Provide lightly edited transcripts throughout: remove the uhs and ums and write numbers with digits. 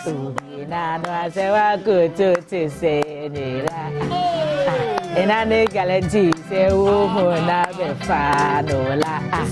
Obi na no asɛ wakoto te sɛ nyera. Ina ne guarantee sɛ wo ho na bɛfa no la. Ah,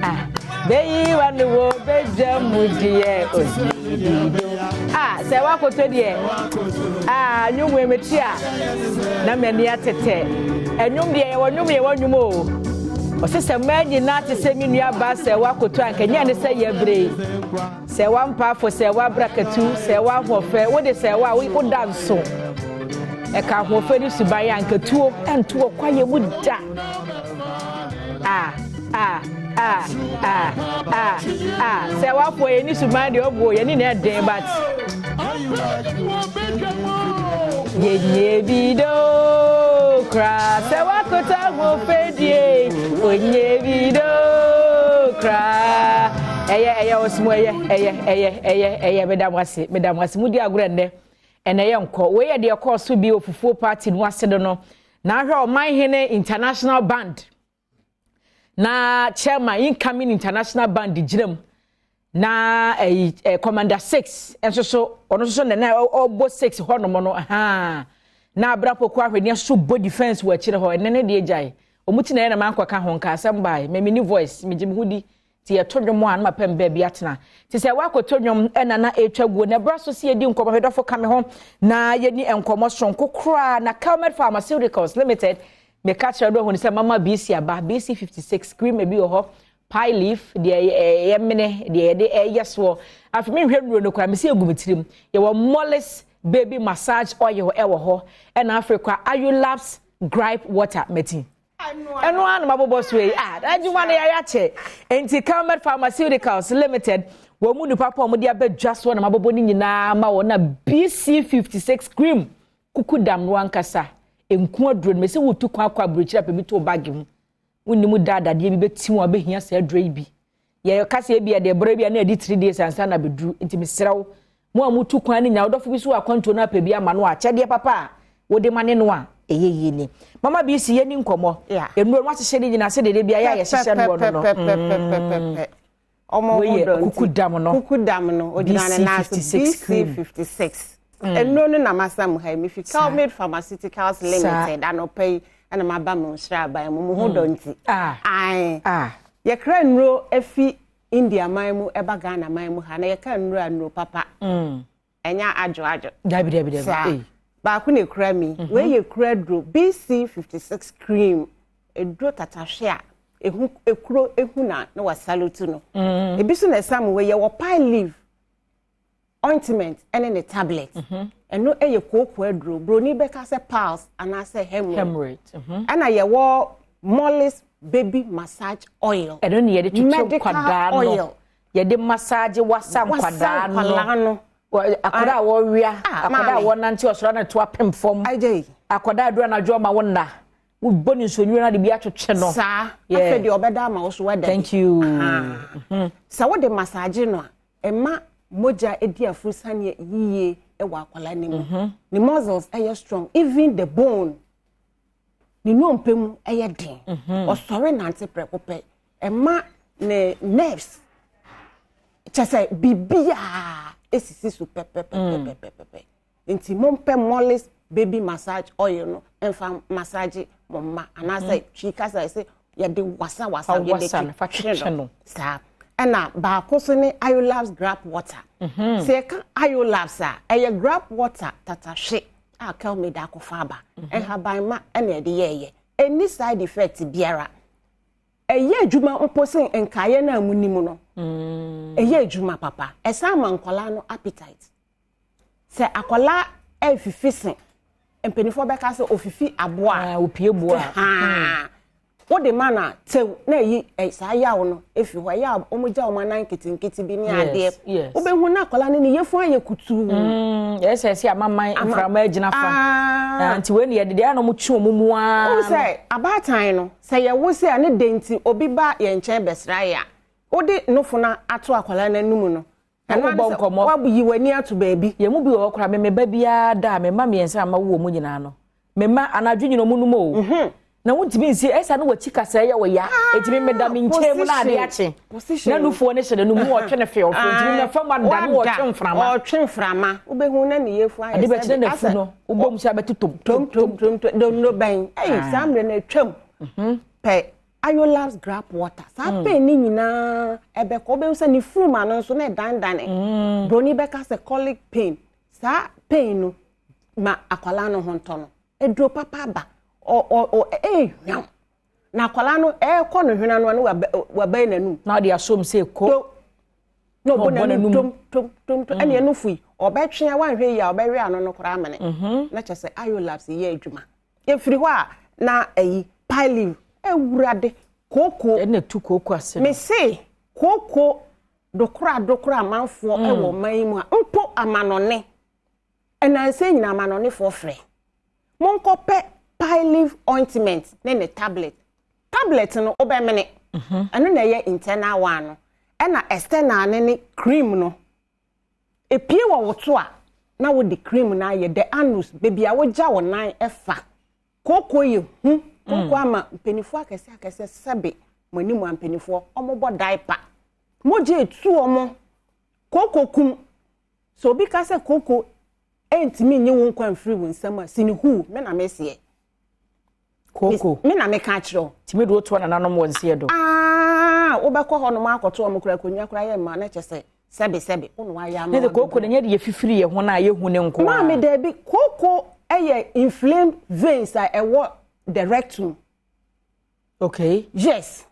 ah. Bɛyi wa no wo bɛdwa mu deɛ odidido. Ah, sɛ wakoto deɛ. Ah, nnwom wei mete a na m'ani atetɛ. Ɛnwom deɛ yɛwɔ nnwom yɛwɔ nnwom o. Ɔsɛ sɛ mmaa nyinaa te sɛ me nua baa sɛ wakoto anka nyɛ ne sɛ yɛbrɛ yi. Sɛ wampaafo, sɛ wabrakatu, sɛ wahoɔfɛ, wode sɛ wa woda nso. Ɛka ahoɔfɛ ne suban a anka tuo ɛnto wɔ kwaeɛ mu da. Ah, ah, ah, ah, ah, ah. Sɛ wafoɔ yɛ ne suban deɛ ɔboɔ yɛ ne na ɛden but. Yɛnyɛ bi do kra sɛ wakota ahoɔfɛ die onyɛ bi do kra. Ɛyɛ ɛyɛ ɔsmo ɛyɛ ɛyɛ ɛyɛ ɛyɛ ɛyɛ meda mo ase, meda mo ase. Mudi agorɔ nnɛ ɛnɛ yɛ nkɔ. Wei yɛ deɛ ɛkɔɔ so bi wɔ fufuo party no ase do no. Na ahwɛ Ɔmanhene International Band na chairman incoming international band gyina mu na ɛyi ɛ Commander Six nso so, ɔno nso so na ɔbɔ six hɔnom no haa na Abrapoko ahwɛni nso bɔ defence wɔ akyire hɔ. Ɛnɛ ne deɛ gyae wɔn ti na ɛyɛ na man kɔka ho nka asɛm baa mɛmi ni voice megye me ho di ti yɛto dwom a na ma pɛm baabi atena te sɛ wakɔtɔ dwom ɛna na ɛtwa guo na ɛbra so si yɛdi nkɔmmɔ. Hwɛdɔfo, ka me ho na yɛni nkɔmmɔ sonko koraa na Calmed Pharmaceuticals Limited meka kyerɛ do ahunu sɛ mama BC aba BC 56 cream ebi wɔ hɔ, pie leaf deɛ ɛyɛ mene deɛ yɛde ɛyɛ soɔ. Afei mehwɛ nnuro no koraa mesi egu me tirim. Yɛwɔ Mollis baby massage oil ɛwɔ hɔ, ɛna afei kora Ayulabs gripe water mɛti ɛno ara na mabobɔ so yi a adwuma no yɛayɛ akyɛ. Nti Calmed Pharmaceuticals Limited wɔn mu nipa pa a wɔde abɛdwa soɔ na mabobɔ ne nyinaa ma wɔn. Na BC 56 cream kuku dam no ankasa nku aduro no mɛsɛ wotu kwan akɔ aburokyire apɛ bi to bag mu, wonnim da adadeɛ bi bɛti wɔn abɛhia saa aduro yi bi. Yɛ kasa bi a deɛ borɔ bi a na yɛde 3 days ansa na bɛduru. Nti mesrɛ wo, mo a motu kwan no nyinaa, wodɔfo bi so wɔ akwantuo no apɛ bi ama no a, akyɛdeɛ papa a wode ma ne no a ɛyɛ yie ni. Mama bi si yɛni nkɔmmɔ. Nnuro no ahyehyɛ no nyinaa sɛ dede bi ayɛ a yɛhyehyɛ no wɔ no no. Pɛpɛpɛpɛpɛpɛ. Ɔmo ho Wei yɛ dɔ nti. Kuku dam no. Kuku dam no ogyina ne nan so. BC BC cream. 56 nnuro no na masa mu ha yi. Mefi Calmade Pharmaceuticals Limited anɔpa yi ɛna maba mo nhyira aban mu mo ho dɔ nti. Ae. Yɛkra nnuro afi India man mu ɛba Ghana man mu ha na yɛka nnuro a, nnuro papa. Ɛnyɛ adwo adwo. Dabi, dabi, dabi. Saa. Ei. Baako na ekura mi. Wei yɛ kura duro BC 56 cream, eduro tatahwe a ehu ekuro ehu na na wasalutu no. Ebi so na ɛsam. Wei yɛ wɔ pine leaf ointment ɛne ne tablet. Ɛno ɛyɛ kooko aduro, broni bɛka sɛ piles anaasɛ hemorrhoid. Hemorrhoid. Ɛna yɛwɔ Mollis baby massage oil. Ɛno ne yɛde twitwi Medical nkwadaa no. oil. Yɛde massage wasa wasa nkwadaa nkwadaa no no. Akwadaa a wɔwia, Ah, akwadaa a maame. wɔnante ɔsoro na to apem fam, Agye. akwadaa aduru anadwo ɔma wo nna, wobɔ ne nsuonwini na de bi atwetwe no. Saa. Afei deɛ ɔbɛda ama wo so wada bi. Thank you. Sɛ wode massage no a, ɛma mogya edi afurusaneɛ yie wɔ akwadaa no mu. Ne muscles ɛyɛ strong, even the bone, ne nnompe mu ɛyɛ den. Ɔsɔre nante prɛko pɛ. Ɛma ne nerves kyɛ sɛ biribiaa esisi so pɛpɛpɛpɛpɛpɛ. Nti mompɛ Mollis baby massage oil no ɛmfa massage mo mma anaasɛ twi kasa ɛsɛ yɛde wasa wasa. Fa yɛde wasa no, fa twetwe twetwe no. Saa. Ɛna baako so ne Ayolabs gripe water. Sɛ yɛka Ayolabs a, ɛyɛ gripe water tatahwe a Kelmade akɔfa aba. Nhaban ma ɛna ɛde yɛɛyɛ, ɛni side effect biara. Ɛyɛ adwuma mpo sen nkaeɛ no a mu nim no. Ɛyɛ adwuma papa. Ɛsan ma nkɔlaa no appetite. Sɛ akɔlaa ɛfifi se mpanimfoɔ bɛka sɛ ofifi aboa Ah, opie boa. Haa. Wode ma na tew na ɛyi saa yaw no efi hɔ. Ɛyɛ a wɔn gya wɔn anan nketenkete bi ne adeɛ. Wobɛhu na akwadaa no ne yɛfun ayɛ kutuu. Ɛsɛ amaman mframa agyina fa. Ah. Ah, nti wei ne yɛde deɛ na ɔmo twe ɔmo mu aa. Wohu sɛ abaatan no sɛ yɛwo sɛ a ne de nti obi ba yɛn nkyɛn bɛsra yɛ a, wode nofo no ato akwadaa no anum no, Na ɛno ara ne wobɔ sɛ nkɔmmɔ. Wayi w'ani ato baabi. Yɛn mu bi wɔ hɔ koraa, me me ba biara da a, me mma mmiɛnsa a ma wo wɔ mu nyinaa no, me mma anadwo nyina ɔmo num o. Na wontumi nsi ɛsa no wakyi kasa ɛyɛ wɔ ya. Ɛtumi meda me nkyɛn mu na ade akye. Na nufoɔ no hyɛ n'anum mu ɔtwe ne fɛw fo ntumi mɛfa mu ada no ɔtwe mframa. Ɔtwe mframa. Wobɛhu na ne yɛfu ayɛ sɛ. Ade bɛkyerɛ n'afu no wobɔ mu sɛ abɛto tom tom tom tom tom dondo bɛn. Ɛyi saa mmerɛ no atwam. Pɛ Ayolabs gripe water. Saa pain ne nyinaa ɛbɛkɔ. Wobɛhu sɛ ne furuma no nso na ɛdandane. Broni bɛka sɛ colic pain. Saa pain no ma akwadaa no ho ntɔ no. Aduro papa aba. Ɔ ɔ ɔ ɛɛhwam. Na akwadaa no ɛɛkɔ no hwena no a na wabɛn n'anum. Na ɔde asom sɛ ko. Na ɔbɔ n'anum tom tom tom tom. Ɛna ɛno fui. Ɔbɛtwe a wanhwɛ yie a ɔbɛwe ano no koraa amene. Na kyerɛ sɛ Ayolabs yɛ adwuma. Yɛfiri hɔ a na ayi pie leaf awurade kooko. Ɛna tu kooko ase no. Mese kooko dokora dokora amanfoɔ ɛwɔ ɔman yi mu a mpo amanɔne. Ɛnansa nyinaa amanɔnefoɔ frɛ. Monkɔpɛ pie leaf ointment ne ne tablet. Tablet no wobɛmene. Ɛno na ɛyɛ internal one no. Ɛna external ne ne cream no. Epie wɔ wo to a na wode cream no ayɛ the anus baabi a wogya wo nan ɛfa. Kooko yɛ hu. Kooko ama mpanimfoɔ akɛse akɛse sɛbe mo anim a mpanimfoɔ ɔmobɔ diaper. Mogya etu ɔmo. Kooko kum. Sɛ obi ka sɛ kooko ɛntumi nye wo nkwa mfiri wo nsam a sini hu me na meseɛ. Kooko. Me na meka akyerɛ wo. Tumi de wotoa nananom wɔ nseɛ do. Aa wobɛkɔ hɔ nom akɔto ɔmo kora akonnwa kora yɛ mma na kyɛ sɛ sɛbe sɛbe wo na wayɛ ama Ne de kooko no nyɛ de yɛfifiri yɛ ho no a yɛhu ne nko a. Maame daabi kooko ɛyɛ inflamed veins a ɛwɔ the rectum. Okay. Yes.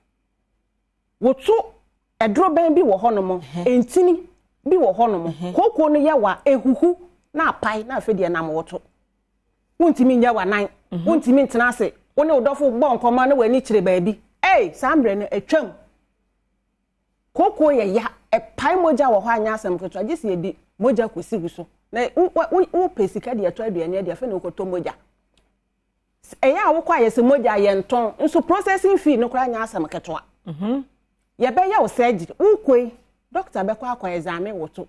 Woto ɛdorobɛn bi wɔ hɔnom, ntini bi wɔ hɔnom. Kooko no yɛ wa ehuhu na apae na afei deɛ nam woto. Wontumi nyɛ w'anan, wontumi ntena ase. Wo ne wo dɔfo bɔ nkɔmmɔ na w'ani kyerɛ baabi. Ei, saa mmerɛ no atwam. Kooko yɛ ya, ɛpae mogya wɔ hɔ anyɛ asɛm ketewa, gye sɛ yɛde mogya kɔsi wo so. Na wopɛ sika de ɛtɔ aduane adi, afei na wokɔtɔ mogya. Ɛyɛ a wokɔ ayɛ sɛ mogya yɛntɔn, nso processing fee no koraa nyɛ asɛm ketewa. Yɛbɛyɛ wo surgery, wokɔ yi, doctor bɛkɔ akɔ examine wo to.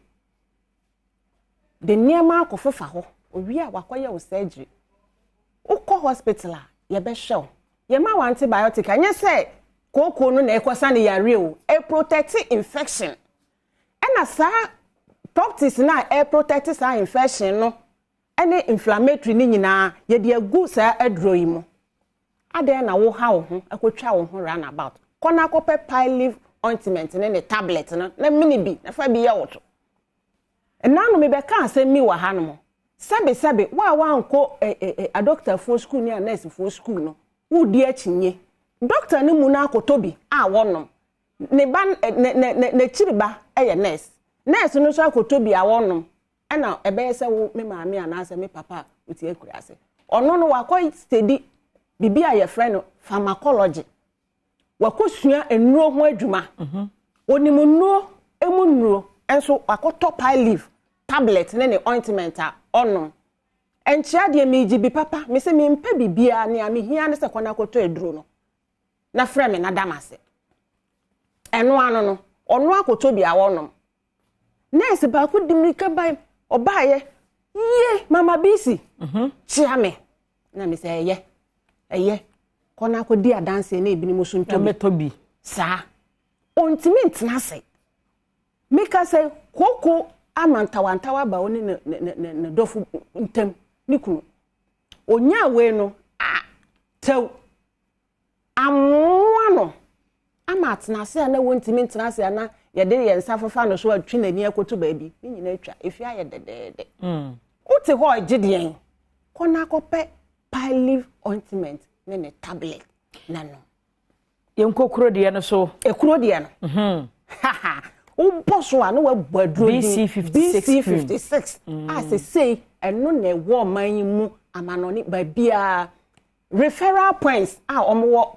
De nneɛma akɔfofa hɔ, owie a wakɔyɛ wo surgery. Wokɔ hospital a, yɛbɛhwɛ wo. Yɛma wo antibiotic, anyɛ sɛ kooko no na ɛkɔsa ne yare o, ɛprotect infection. Ɛna saa properties na ɛprotect saa infection no ɛne inflammatory ne nyinaa yɛde agu saa aduro yi mu. Adɛn na woha wo ho akɔtwa wo ho roundabout. Kɔ na akɔpɛ pie leaf ointment ne ne tablet no na mini bi na fa bi yɛ wo to. Ɛna no mebɛka asɛm mi wɔ ha no mo. Sɛbe sɛbe wo a wankɔ adɔktafoɔ school ne anɛɛsefoɔ school no wodi akyinye. Dɔkta no mu no akɔtɔ bi a wɔnom. Ne ba ne ne ne n'akyiri ba yɛ nurse. Nurse no nso akɔtɔ bi a wɔnom. Ɛna ɛbɛyɛ sɛ wo me maame anaasɛ me papa a wote akura ase. Ɔno no wakɔ study biribi a yɛfrɛ no pharmacology. Wakɔsua nnuro ho adwuma. Onim nnuro emu nnuro nso wakɔtɔ pie leaf tablet ne ne ointment a ɔnom. Nkyea deɛ meegye bi papa mese mempɛ biribiara nea mehia ne sɛ kɔ na akɔtɔ aduro no na frɛ me na dam ase. Ɛno ano no ɔno akɔtɔ bi a wɔnom. Nurse baako di mirika ban ɔbaayɛ yie mama bisi kyea me na me sɛ ɛyɛ ɛyɛ kɔ na akɔdi adanseɛ na ebinom nso ntɔ bi. Saa ɔntumi ntena ase. Meka sɛ kooko ama ntawantawa aba wo ne ne ne ne ne dɔfo ntam ne kunu. Onyaa wei no a tɛw amoa no ama atena ase a na wɔntumi ntena ase a na yɛde yɛn nsa fefa no so atwi n'ani akɔto baabi ne nyinaa atwa efi ayɛ dɛdɛɛdɛ. Wote hɔ a gye deɛn kɔ na akɔpɛ pie leaf ointment ne ne tablet na no. Yɛnkɔ kuro deɛ no so. Ekuro deɛ no. Wobɔ so a na wabɔ aduro din BC56 BC56 a sesei ɛno na ɛwɔ ɔman yi mu amanɔne baabiara referral points a wɔwɔ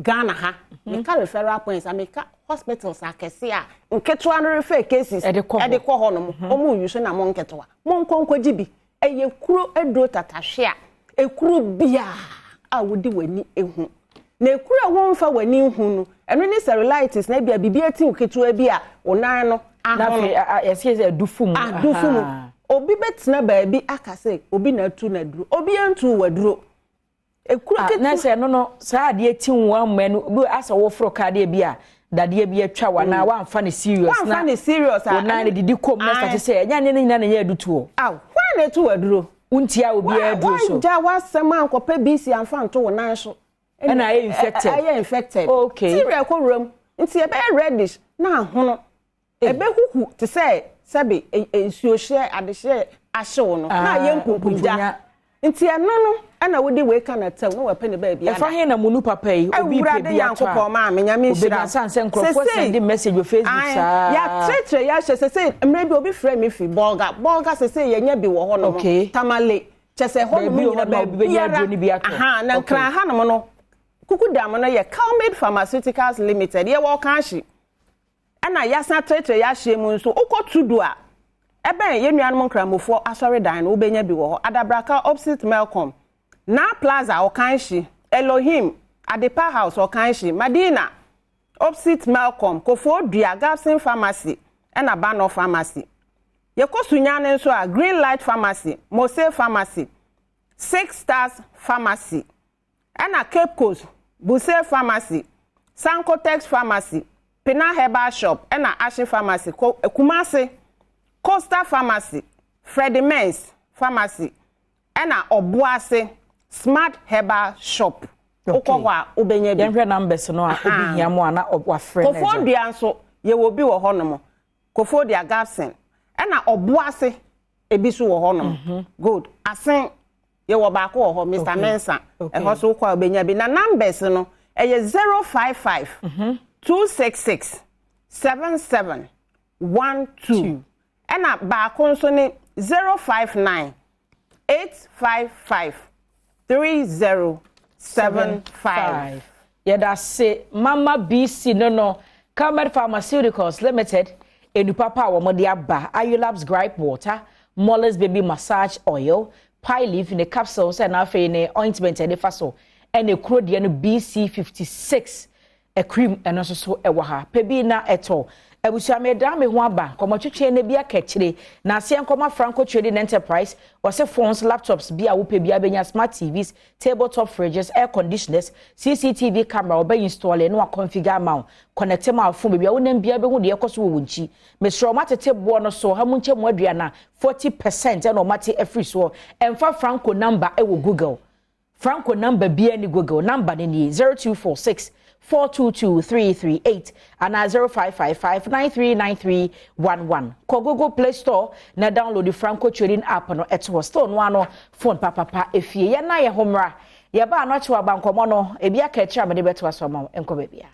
Ghana ha. Meka referral points a meka hospitals akɛse a nketewa no refer cases ɛde kɔ hɔ. Ɛde kɔ hɔ nom. Wɔn yi so na mo nketewa. Mo nkɔ nkɔgye bi. Ɛyɛ kuro aduro tatahwe a ekuro biara a wodi w'ani ehu. Na ekuro a wɔmfa w'ani nhu no, ɛno ne cellulitis na ebia biribi ati wo ketewa bi a wo nan no na ahono. Afei yɛsɛ sɛ adufu mu. Adufu mu. Obi bɛtena baabi aka sɛ obi na atu n'aduro. Obi antu w'aduro. Ekuro Ah, ketewa. Na sɛ ɛno no, saa adeɛ ti wo amma no bi, asɛ woforo kaa deɛ bi a dadeɛ bi atwa wa na wamfa ne serious. Wamfa ne serious a wo nan no didi kɔm na start sɛ ɛnyɛ ne nyinaa na ɛnyɛ adutoɔ. Aw, hwan na etu waduro? Wontia obiara aduro so. Wagya w'asɛm a nkɔpɛ BC amfa nto wo nan so. Ɛna ayɛ infected. Ayɛ infected. Bacteria kɔ wura mu nti ɛbɛyɛ reddish na ahono, ɛbɛhuhu te sɛ sɛbi nsuohyɛ adehyɛ ahyew no na ayɛ mpumpugya. Nti ɛno no ɛna wode wei ka na tɛw na wɔpɛ ne baabi ada. Ɛfa he na munu papa yi obi pɛ Awurade bi atɔ a Nyankopɔn maa me, Nyame nhyira. Obɛnya san sɛ nkurɔfoɔ send message wɔ Facebook saa. Yɛakyerɛkyerɛ, yɛahyɛ sɛsɛ mmerɛ bi obi frɛ me fi Bolga. Bolga sɛsɛ yɛnya bi wɔ hɔ nom. Tamale kyɛ sɛ hɔ nom Baabi wɔ nyina hɔ nom a obi bɛnya aduro no bi atɔ. Aha, na Nkran ha nom no, kuku dam no yɛ Calmade Pharmaceuticals Limited, yɛwɔ Ɔkanhye, ɛna yɛasan trɛtrɛ yɛahyɛ mu nso. Wokɔ Tudu a ɛbɛn yɛn nuanom Nkramofoɔ asɔredan no, wobɛnya bi wɔ hɔ. Adabraka, opposite Melcom, Na Plaza, Ɔkanhye, Elohim Adepa House, Ɔkanhye, Madina, opposite Melcom, Kofoɔ Dua, Gabson Pharmacy ɛna Bano Pharmacy. Yɛkɔ Sunyane nso a, Green Light Pharmacy, Mose Pharmacy, Six Stars Pharmacy, ɛna Cape Coast, Buse Pharmacy, Sankotex Pharmacy, Pina Herbal Shop ɛna Ashe Pharmacy. Kumase, Coastal Pharmacy, Freddie Mens Pharmacy, ɛna Ɔboase, Smart Herbal Shop. Wokɔ hɔ a wobɛnya bi. Yɛnhwɛ numbers no a obi hia mu a na wafrɛ no. Kofoɔ Dua nso yɛwɔ bi wɔ hɔnom, Kofoɔ Dua Gabson, ɛna Ɔboase ebi so wɔ hɔnom. Good. Asen yɛwɔ baako wɔ hɔ, Mr Mensa. Ɛhɔ so wokɔ a wobɛnya bi. Na numbers no ɛyɛ 055 266 7712, ɛna baako nso ne 059 855 3075. Yɛda se Mama BC no, Calmed Pharmaceuticals Limited, enupapa a wɔde aba, Ayulabs Gripe Water, Mollis Baby Massage Oil, pie leaf ne capsules, ɛna afei ne ointment ɛde fa so, ɛna ekuro deɛ no BC 56 cream, ɛno nso so ɛwɔ ha. Pɛ bi na ɛtɔ. Abusua, mɛdan me ho aba nkɔmɔtwitwi na bi aka akyire na aseɛ nkɔmɔ. Franco Trading Enterprise wɔsɛ phones, laptops bi a wopɛ bi abɛnya, smart TVs, tabletop fridges, air conditioners, CCTV camera, wɔbɛ install na waconfigure ama wo, connect ma phone, baabi a wonam bia bɛhu deɛ ɛkɔ so wɔ wɔn nkyi. Mesrɛ, ɔmo atete boɔ no so ha mu nkyɛn mu 40 40% ɛna ɔmo ate afiri soɔ. Ɛmfa Franco number ɛwɔ Google. Franco number bia ni Google number ne nie: 0246 422 338 anaa 0555 939311. Kɔ Google Play Store na download the Franco Trading app no ɛto hɔ. Still no ano phone papapa efie yɛn na yɛ ho mmra. Yɛba ano akyew aba nkɔmɔ no ebi aka akyire a mede bɛto aso ama wo. Nkɔ baabi a.